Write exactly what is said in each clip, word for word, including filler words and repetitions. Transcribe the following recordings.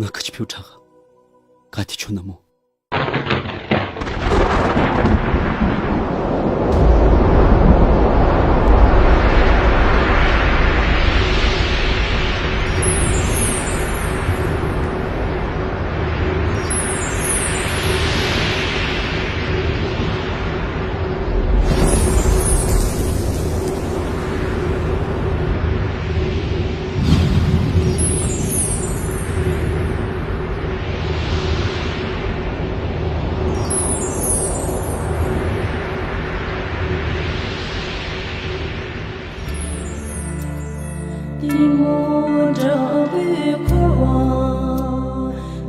ང་ཁ་ཆེ་ཕེའུ་ཁྲག་ག་དེ་ཆོ་ན་མོ། གཏི་མུག་དྲག་པོས་འཁོར་བ་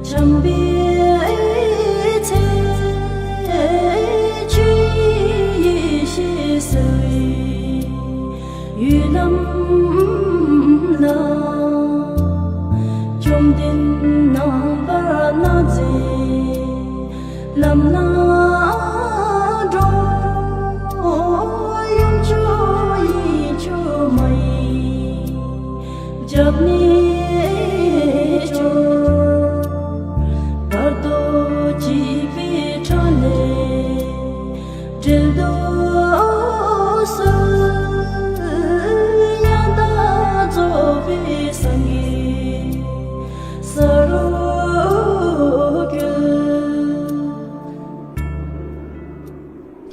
འཁྱམས་པའི་ཚེ། ཆོས་ཡེ་ཤེས་གསལ་བའི་ཡུལ་ལམ་ལ། བཅོམ་ལྡན་རྣམ་པར་སྣང་མཛད་ལམ་སྣ་དྲོངས། གཡུང་ཕྱོགས་ཡུལ་ཕྱོགས་མ་ཡིན་སྐྱབས་གནས་སྐྱོར། བར་དོ་གཅིག་པའི་འཕྲང་ལས་བསྒྲལ་དུ་གསོལ། ཡང་དག་རྫོགས་པའི་སངས་རྒྱས་ས་རུ་བསྐྱལ།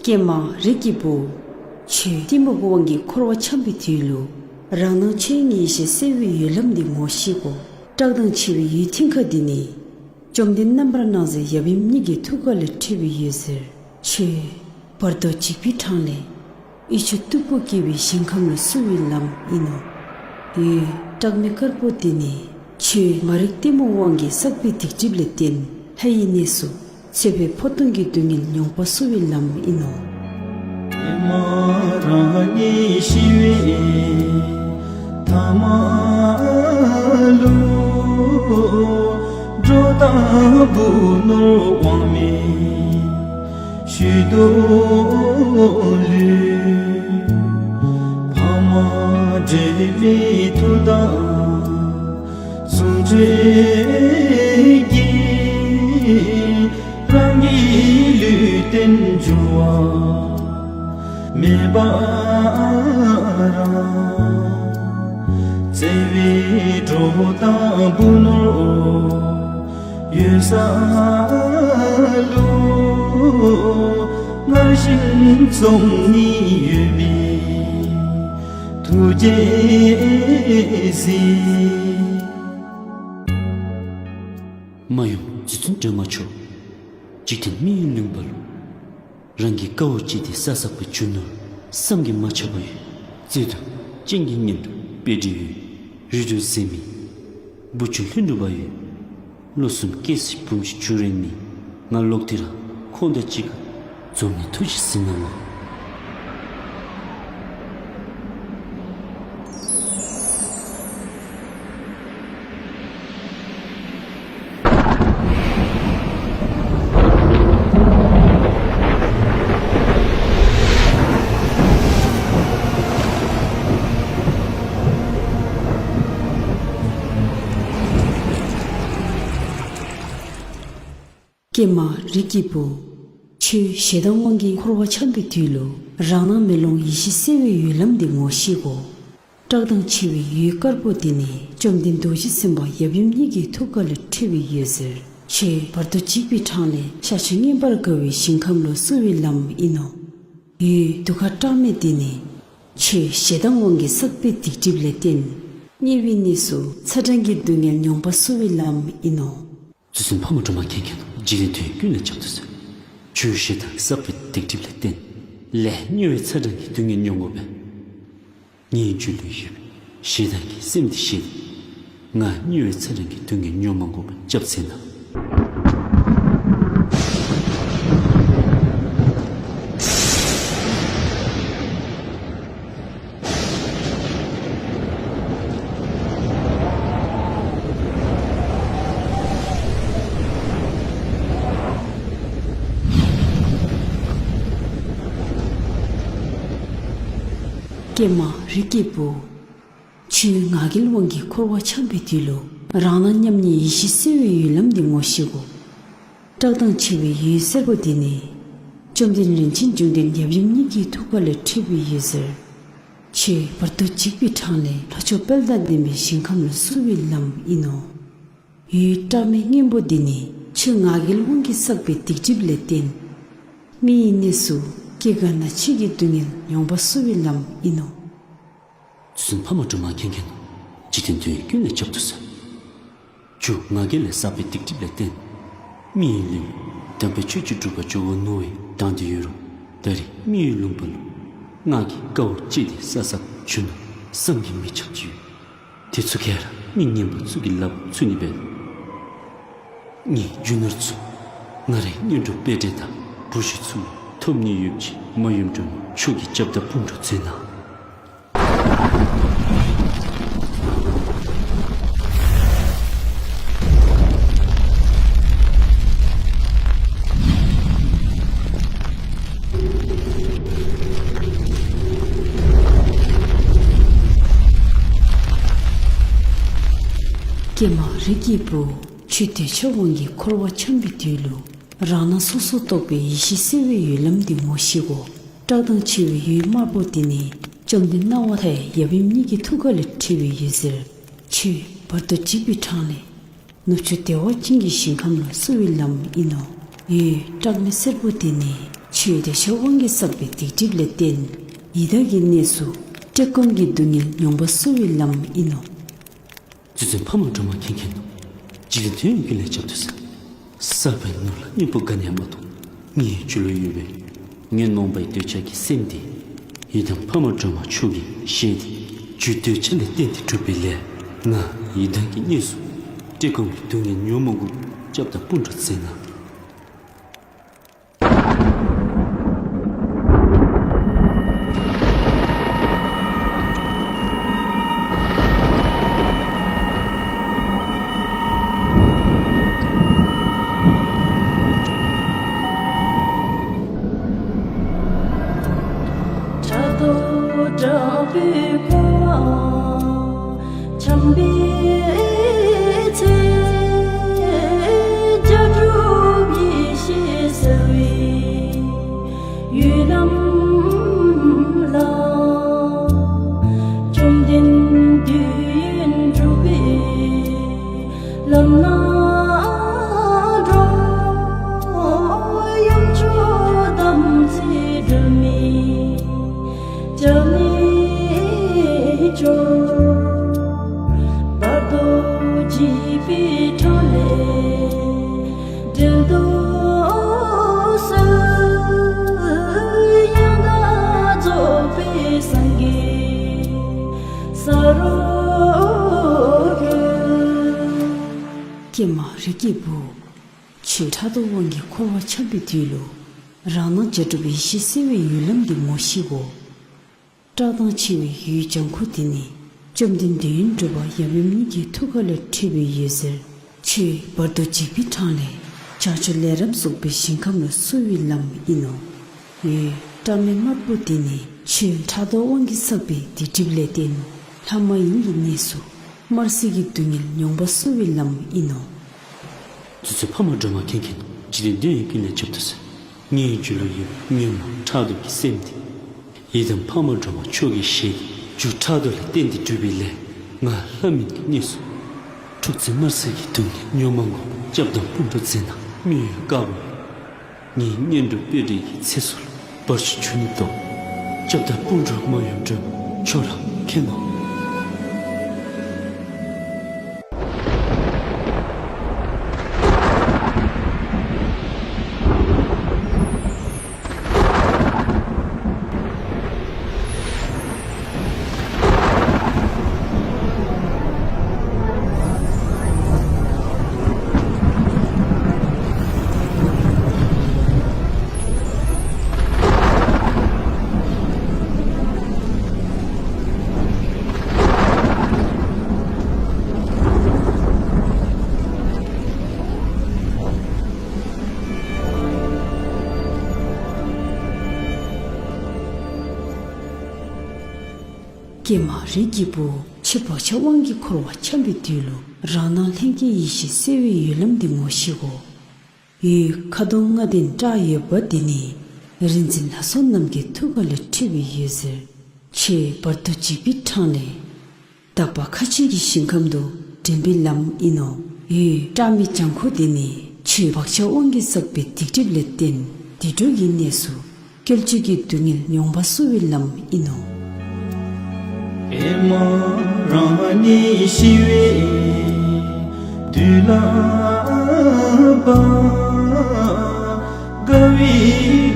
ཀྱེ་མ་རིགས་ཀྱི་བུ། ཁྱོད་གཏི་མུག་གི་དབང་གིས་འཁོར་བ་འཁྱམས་པའི་དུས་ལུ། རང་སྣང་ཆོས་ཉིད་ཡེ་ཤེས་གསལ་བའི་ཡུལ་ལམ་འདི་ངོ་ཤེས་གོ། བཀྲག་མདངས་ཆེ་བའི་ཡུལ་མཐིང་ཁ་འདི་ནི། བཅོམ་ལྡན་རྣམ་པར་སྣང་མཛད་ཡབ་ཡུམ་གཉིས་ཀྱི་ཐུགས་ཀ་ལས་འཕྲོས་པའི་ཡུལ་ཟེར། ཁྱོད་བར་དོ་འཇིག་པའི་འཕྲང་ལས། གཡུལ་ཆུ་སྟུག་པོ་བཀྱེ་བའི་ཞིང་ཁམས་ལ་བསུ་བའི་ལམ་ཡིན་ནོ། ཡུལ་བཀྲག་མེད་དཀར་པོ་འདི་ནི། ཁྱོད་མ་རིག་གཏི་མུག་དབང་གིས་བསགས་པའི་སྡིག་སྒྲིབ་ལས་བརྟེན་ལྷ་ཡི་གནས་སུ། ཚེ་འཕོས་འཕོ་ལྟུང་གི་སྡུག་བསྔལ་མྱོང་བ་བསུ་བའི་ལམ་ཡིན་ནོ། ཨེ་མ་རང་ཉིད་ཤི་བའི་ཐ་མ་ལུ། འགྲོ་དང་བུ་ནོར་དབང་མེད་ཤུལ་དུ་ལུས། ཕ་མ་འབྲལ་མེད་ཐུགས་དང་ཟུང་འབྲེལ་གྱིས། རང་གི་ལུས་རྟེན་འབྱུང་བ་མེད་པ་རང་། བརྩེ་བའི་གྲོགས་དང་བུ་ནོར་ཡོད་ས་ལུ། སྔར་བཞིན་འཛོམས་ནི་ཡོད་པའི་ཐུགས་རྗེས་གཟིགས། མ་ཡུམ་རྗེ་བཙུན་སྒྲོལ་མ་མཆོག། འཇིག་རྟེན་མི་ཡི་ལུང་པ་ལུ། རང་གི་དཀའ་བ་སྤྱད་དེ་བསགས་བསགས་པའི་རྒྱུ་ནོར་བསམ་གྱིས་མ་ཁྱབ་པ་ཡོད། བརྩེ་དང་སྤྱན་གྱི་སྙན་སྒྲོན་དཔེ་འདྲ་ཡོད། རིགས་རུས་ཟད་མེད་བུ་ཆུང་ལྷུན་གྲུབ་པ་ཡོད། ལོ་གསུམ་སྐྱེས་སའི་བུམོ་ཅིག་བྱུང་རན་མེད། ང་ལོག་དེ་རང་ཁོང་དང་གཅིག་ཁར་འཛོམས་ནས་ཐུགས་རྗེས་གཟིགས་གནང་ངོ་། ཀྱེ་མ་རིགས་ཀྱི་བུ། ཁྱོད་ཞེ་སྡང་དབང་གིས་འཁོར་བ་འཁྱམས་པའི་དུས་ལུ། རང་སྣང་མེ་ལོང་ཡེ་ཤེས་གསལ་བའི་ཡུལ་ལམ་འདི་ངོ་ཤེས་གོ། བཀྲག་མདངས་ཆེ་བའི་ཡུལ་དཀར་པོ་འདི་ནི་བཅོམ་ལྡན་རྡོ་རྗེ་སེམས་དཔའ་ཡབ་ཡུམ་གཉིས་ཀྱི་ཐུགས་ཀ་ལས་འཕྲོས་པའི་ཡུལ་ཟེར། ཁྱོད་བར་དོ་འཇིག་པའི་འཕྲང་ལས་ཤར་ཕྱོགས་མངོན་པར་དགའ་བའི་ཞིང་ཁམས་ལུ་བསུ་བའི་ལམ་ཡིན་ནོ། ཡུལ་གདུགས་དཀར་བཀྲག་མེད་འདི་ནི། ཁྱོད་ཞེ་སྡང་དབང་གིས་བསགས་པའི་སྡིག་སྒྲིབ་ལས་བརྟེན། དམྱལ་བའི་གནས་སུ་ཚ་གྲང་གི་སྡུག་བསྔལ་མྱོང་བ་བསུ་བའི་ལམ་ཡིན་ནོ། རྗེ་བཙུན་འཕགས་མ་སྒྲོལ་མ་མཁྱེན་མཁྱེན། འཇིག་རྟེན་དོན་ཀུན་ལས་འཇམ་དུ་གསོལ། ཁྱོད་ཞེ་སྡང་གིས་བསགས་པའི་སྡིག་སྒྲིབ་ལས་བརྟེན། ལས་དམྱལ་བའི་ཚ་གྲང་གི་སྡུག་བསྔལ་མྱོང་དགོས་པས། ངའི་རྒྱུད་ལུ་ཡོད་པའི་ཞེ་སྡང་གི་སེམས་འདི་ཞི་སྟེ། ང་དམྱལ་བའི་ཚ་གྲང་གི་སྡུག་བསྔལ་མྱོང་མ་དགོས་པར་སྐྱབས་མཛད་གནང་། ཀྱེ་མ་རིགས་ཀྱི་བུ། ཁྱོད་ང་རྒྱལ་དབང་གིས་འཁོར་བ་འཁྱམས་པའི་དུས་ལུ། རང་སྣང་མཉམ་ཉིད་ཡེ་ཤེས་གསལ་བའི་ཡུལ་ལམ་འདི་ངོ་ཤེས་གོ། བཀྲག་མདངས་ཆེ་བའི་ཡུལ་སེར་པོ་འདི་ནི། བཅོམ་ལྡན་རིན་ཆེན་འབྱུང་ལྡན་ཡབ་ཡུམ་གཉིས་ཀྱི་ཐུགས་ཀ་ལས་འཁྲིད་པའི་ཡུལ་ཟེར། ཆོས་བར་དུ་འཇིག་པའི་འཕྲང་ལས་ལྷོ་ཕྱོགས་དཔལ་དང་ལྡན་པའི་ཞིང་ཁམས་ལ་བསུ་བའི་ལམ་ཡིན་ནོ། ཡུལ་བཀྲག་མེད་སྔོན་པོ་འདི་ནི་ཆོས་ངག་གི་དབང་གིས་བསགས་པའི་སྡིག་སྒྲིབ་ལས་བརྟེན། མི་ཡི་གནས་སུ་སྐྱེ་རྒ་ན་འཆི་གི་སྡུག་བསྔལ་མྱོང་བ་བསུ་བའི་ལམ་ཡིན་ནོ། བཙུན་འཕགས་མ་སྒྲོལ་མ་མཁྱེན་མཁྱེན་ནོ། འཇིག་རྟེན་དོན་ཡོད་ཀུན་ལས་ཁྱབ་ཏུ་གསོལ། རྒྱུ་ང་རྒྱལ་ལས་བསགས་པའི་སྡིག་སྒྲིབ་ལས་བརྟེན། མི་ཡི་ལུས་དམ་པའི་ཆོས་ཀྱི་སྒྲུབ་པ་འཇུག་པར་ནུས་པའི་དང་དུ་ཡོད་རུང་ད་རེས་མི་ཡི་ལུང་པ་ལུ་ངག་གི་དཀའ་བ་སྤྱད་དེ་བསགས་བསགས་བྱུང་ནོ་བསམ་གྱིས་མི་ཁྱབ་ཀྱི་ཡོད། དེ་ཚུ་ག་ར་མི་ངན་པ་ཚུ་གིས་ལབ་ཚུ་ནི་འབད། ངེའི་རྒྱུ་ནོར་ཚུ་ང་རའི་གཉེན་གྲོགས་དཔེ་བྲལ་དང་བུ་གཞི་ཚུ་ལུ་ཐོབ་ནི་ཡོད་ཅེས་མ་ཡུམ་སྒྲོལ་མ་མཆོག་གི་སྐྱབས་དང་སྤུན་གྲོགས་མཛད་གནང་། ཀྱེ་མ་རིགས་ཀྱི་བུ། ཆོས་འདོད་ཆགས་དབང་གིས་འཁོར་བ་འཁྱམས་པའི་དུས་ལུ། རང་སྣང་སོ་སོར་རྟོག་པའི་ཡེ་ཤེས་གསལ་བའི་ཡུལ་ལམ་འདི་ངོ་ཤེས་གོ། བཀྲག་མདངས་ཆེ་བའི་ཡུལ་དམར་པོ་འདི་ནི་བཅོམ་ལྡན་སྣང་བ་མཐའ་ཡས་ཡབ་ཡུམ་གཉིས་ཀྱི་ཐུགས་ཀ་ལས་འཁྲིད་པའི་ཡུལ་ཟེར། ཆོས་བར་དུ་འཇིག་པའི་འཕྲང་ལས། ནུབ་ཕྱོགས་བདེ་བ་ཅན་གྱི་ཞིང་ཁམས་ལ་བསུ་བའི་ལམ་ཡིན་ནོ། ཡུལ་བཀྲག་མེད་སེར་པོ་འདི་ནི་ཆོས་འདོད་ཆགས་དབང་གིས་བསགས་པའི་སྡིག་སྒྲིབ་ལས་བརྟེན། ཡི་དྭགས་ཀྱི་གནས་སུ་བཀྲེས་སྐོམ་གྱི་སྡུག་བསྔལ་མྱོང་བ་བསུ་བའི་ལམ་ཡིན་ནོ། རྗེ་བཙུན་འཕགས་མ་སྒྲོལ་མ་མཁྱེན་མཁྱེན་ནོ། འཇིག་རྟེན་དོན་ཡོད་ཀུན་ལས་ཁྱབ་ཏུ་གསོལ། བསགས་པའི་ནོར་ལ་སྙིང་པོ་ག་ནི་ཡང་མ་མཐོང་། ངའི་རྒྱུད་ལུ་ཡོད་པའི་ཉོན་མོངས་པའི་འདོད་ཆགས་ཀྱི་སེམས་འདི་ཡི་དམ་འཕགས་མ་སྒྲོལ་མ་མཆོག་གིས་བཞེས་ཏེ་རྒྱུ་འདོད་ཆགས་ལས་བརྟེན་ཏེ་གྲུབ་པའི་ལས། ང་ཡི་དམ་གྱི་གནས་སུ་བཀྲེས་སྐོམ་གྱི་སྡུག་བསྔལ་མྱོང་མ་དགོས། སྐྱབས་དང་སྤུན་གྲོགས་མཛད་གནང་། ཕྲག་དོག་དྲག་པོས་བསྐོར་བ། འཁྱམས་པའི་ཚེ། རྒྱ་གྲུབ་ཡེ་ཤེས་གསལ་བའི་ཡུལ་ལམ་ལ། བཅོམ་ལྡན་དུས་ཡུན་འགྲུབ་པའི་ལམ་སྣ་དྲོ། ཡུམ་མཆོག་དམ་ཚིག་སྒྲོལ་མའི་སྐྱབས་གནས་མཆོག་བར་དོ་འཇིགས་པའི་འཕྲང་ལས་འདྲེན་དུ་གསོལ། ཡང་དག་རྫོགས་པའི་སངས་རྒྱས་ས་རུ་གྱུར། ཀྱེ་མ་རིགས་ཀྱི་བུ། ཆོས་ཕྲག་དོག་དབང་གིས་འཁོར་བ་འཁྱམས་པའི་དུས་ལུ། རང་སྣང་བྱ་གྲུབ་ཡེ་ཤེས་གསལ་བའི་ཡུལ་ལམ་འདི་ངོ་ཤེས་གོ། བཀྲག་མདངས་ཆེ་བའི་ཡུལ་ལྗང་ཁུ་འདི་ནི། བཅོམ་ལྡན་འདས་ཡུམ་གྲུབ་པ་ཡབ་ཡུམ་གཉིས་ཀྱི་ཐུགས་ཀ་ལས་འཁྲིད་པའི་ཡུལ་ཟེར། ཆོས་བར་དོ་འཇིགས་པའི་འཕྲང་ལས། བྱང་ཕྱོགས་ལས་རབ་རྫོགས་པའི་ཞིང་ཁམས་ལ་བསུ་བའི་ལམ་ཡིན་ནོ། ཡུལ་བཀྲག་མེད་དམར་པོ་འདི་ནི་ཆོས་ཕྲག་དོག་དབང་གིས་བསགས་པའི་སྡིག་སྒྲིབ་ལས་བརྟེན། ལྷ་མ་ཡིན་གྱི་གནས་སུ་དམར་སེར་གྱི་སྡུག་བསྔལ་མྱོང་བ་བསུ་བའི་ལམ་ཡིན་ནོ། རྗེ་བཙུན་འཕགས་མ་སྒྲོལ་མ་མཁྱེན་མཁྱེན་ནོ། འཇིག་རྟེན་དོན་ཡོད་ཀུན་ལས་ཁྱབ་ཏུ་གསོལ། ངའི་རྒྱུད་ལུ་ཡོད་པའི་ཉོན་མོངས་ཕྲག་དོག་གི་སེམས་འདི་ཡི་དམ་འཕགས་མ་སྒྲོལ་མ་མཆོག་གིས་བཞེས་ཏེ་རྒྱུ་ཕྲག་དོག་ལས་བརྟེན་ཏེ་གྲུབ་པའི་ལས། ང་ལྷ་མིན་གྱི་གནས་སུ་འཁྲུག་འཛིང་དམར་སེར་གྱི་སྡུག་བསྔལ་མྱོང་མ་དགོས། སྐྱབས་དང་སྤུན་གྲོགས་མཛད་གནང་། མི་ཡུལ་དཀར་པོ་ངའི་གཉེན་གྲོགས་དཔེ་བྲལ་གྱི་ཚེ་སྲོག་ལུ་བར་ཆད་བྱུང་ནི་བདོག། སྐྱབས་དང་སྤུན་གྲོགས་མ་ཡུམ་སྒྲོལ་མ་མཆོག་རང་མཁྱེན་ནོ། ཀྱེ་མ་རིགས་ཀྱི་བུ། ཆུ་བག་ཆགས་དབང་གིས་འཁོར་བ་འཁྱམས་པའི་དུས་ལུ་རང་སྣང་ལྷན་སྐྱེས་ཡེ་ཤེས་གསལ་བའི་འོད་ལམ་འདི་ངོ་ཤེས་གོ། འོད་ཁ་དོག་ལྔ་ལྡན་བཀྲག་ཡོད་པ་འདི་ནི་རིག་འཛིན་ལྷ་མཚོ་རྣམས་ཀྱི་ཐུགས་ཀ་ལས་འཁྲིགས་པའི་འོད་ཟེར། ཆོས་བར་དུ་འཇིག་པའི་འཕྲང་ལས། དག་པ་མཁའ་སྤྱོད་ཀྱི་ཞིང་ཁམས་དུ་འདྲེན་པའི་ལམ་ཡིན་ནོ། འོད་བཀྲག་མེད་ལྗང་ཁུ་འདི་ནི་ཆོས་བག་ཆགས་དབང་གིས་བསགས་པའི་སྡིག་སྒྲིབ་ལས་བརྟེན་དུད་འགྲོ་ཡི་གནས་སུ། སྐྱོལ་བཅུག་གི་སྡུག་བསྔལ་མྱོང་བ་གསོ་བའི་ལམ་ཡིན་ནོ། ཨེ་མ་རང་ཉིད་ཤི་བའི་དུས་ལ་བབ། དགའ་བའི་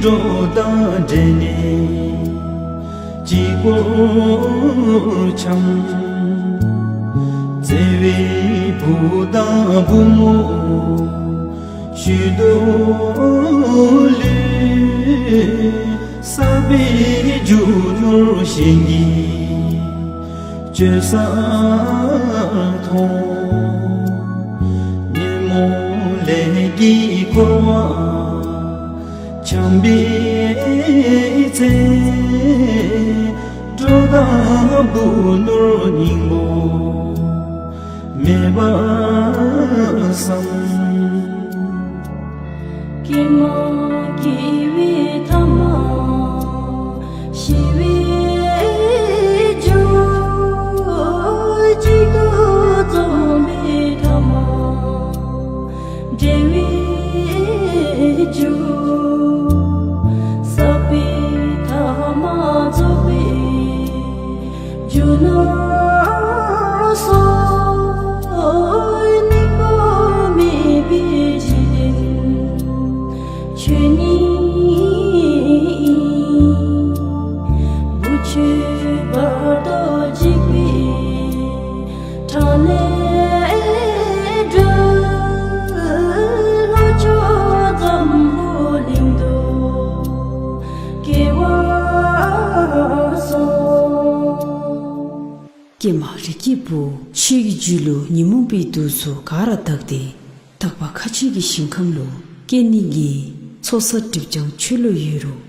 འགྲོ་དང་འབྲེལ་ནས་གཅིག་པོར་འཁྱམས། བརྩེ་བའི་བུ་དང་བུ་མོ། ཤུལ་དུ་ལུས། བསགས་པའི་རྒྱུ་ནོར་གཞན་གྱིས་བཅོས་ས་མཐོང་། ཉོན་མོངས་ལས་ཀྱིས་འཁོར་བ་འཁྱམས་པའི་ཚེ། གྲོགས་དང་བུ་ནོར་སྙིང་པོ་མེད་པར་བསམ། སྐྱེས་མ་སྐྱེས་པའི་ཐ་མ་ཤི་བའི་རྒྱུ། གཅིག་ཏུ་འཛོམས་པའི་ཐ་མ་འབྲལ་བའི་རྒྱུ། བསགས་པའི་ཐ་མ་རྫོགས་པའི་རྒྱུ་ནོར་སོགས། གནས་སྐབས་མེད་པའི་འཇིག་རྟེན་ཆོས་ཉིད་ཡིན། བུ་ཆོས་བར་དོ་འཇིག་པའི་འཕྲང་ལས་བསྒྲལ། ལྷོ་ཕྱོགས་འཛམ་བུ་གླིང་དུ་སྐྱེ་བར་སོང་། ཀྱེ་མ་རིགས་ཀྱི་བུ། ཆོས་ཀྱི་རྒྱུ་ལུ་ཉོན་མོངས་པའི་དུག་ཚོ་ག་ར་དག་སྟེ། དག་པ་མཁའ་སྤྱོད་ཀྱི་ཞིང་ཁམས་ལུ་སྐྱེ་ནི་གི་ཚོགས་བསགས་སྒྲིབ་སྦྱང་ཆོས་ལུ་ཡོད་རུང་།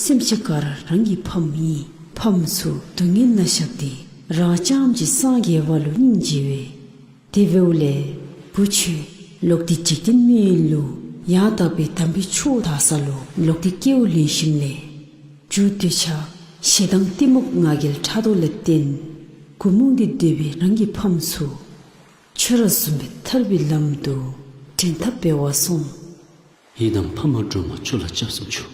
སེམས་ཅན་ག་ར་རང་གི་ཕམ་ཡིན། ཕམ་ཚུ་སྡུག་བསྔལ་ན་བཞག་སྟེ་རང་རྐྱངམ་གཅིག་སངས་རྒྱས་པ་ལུ་སྙིང་རྗེ་བས། དེ་འབདཝ་ལས་བུ་ཆོས་ལོག་སྟེ་འཇིག་རྟེན་མི་ཡུལ་ལུ་ཡང་དག་པའི་དམ་པའི་ཆོས་དག་ས་ལུ་ལོག་སྟེ་སྐྱེ་བ་ལེན་ཞིནམ་ལས། རྒྱུ་འདོད་ཆགས་ཞེ་སྡང་གཏི་མུག་ང་རྒྱལ་ཕྲག་དོག་ལས་བརྟེན། ཀུན་རྨོངས་ཏེ་སྡོད་པའི་རང་གི་ཕམ་ཚུ། ཁྱོད་ར་བཟུམ་སྦེ་ཐར་པའི་ལམ་དུ་འདྲེན་ཐབས་འབད་བར་སོང་། ཡི་དམ་འཕགས་མ་སྒྲོལ་མ་ཁྱོད་ལ་སྐྱབས་སུ་མཆིའོ།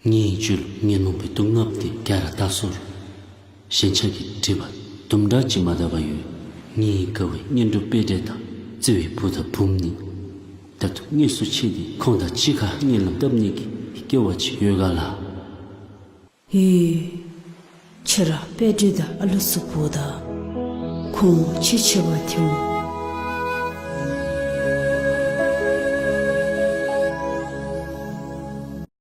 ངེའི་རྒྱུད་ལུ་ཉོན་མོངས་པའི་དུག་ལྔ་སྟེ་ག་ར་དག་སོང་། ཞེན་ཆགས་ཀྱི་སྒྲིབ་པ་དུམ་གྲ་ཅིག་མ་དག་པར་ཡོད། ངེའི་དགའ་བའི་གཉེན་གྲོགས་དཔལ་སྒྲོན་དང་བརྩེ་བའི་བུ་དང་བུམོ་ནི། ད་དུང་དངོས་སུ་མཆིས་ཏེ་ཁོང་དང་གཅིག་ཁར་གཉིད་ལམ་བཏབ་ནི་གི་སྐལ་བ་ཅིག་ཡོད་ག་ལགས། ཧེ། ཁྱོད་ར་དཔལ་སྒྲོན་དང་ཨ་ལུ་གཟུགས་པོ་དང་། ཁོང་ཆེ་ཆེ་བ་ཐེའུ་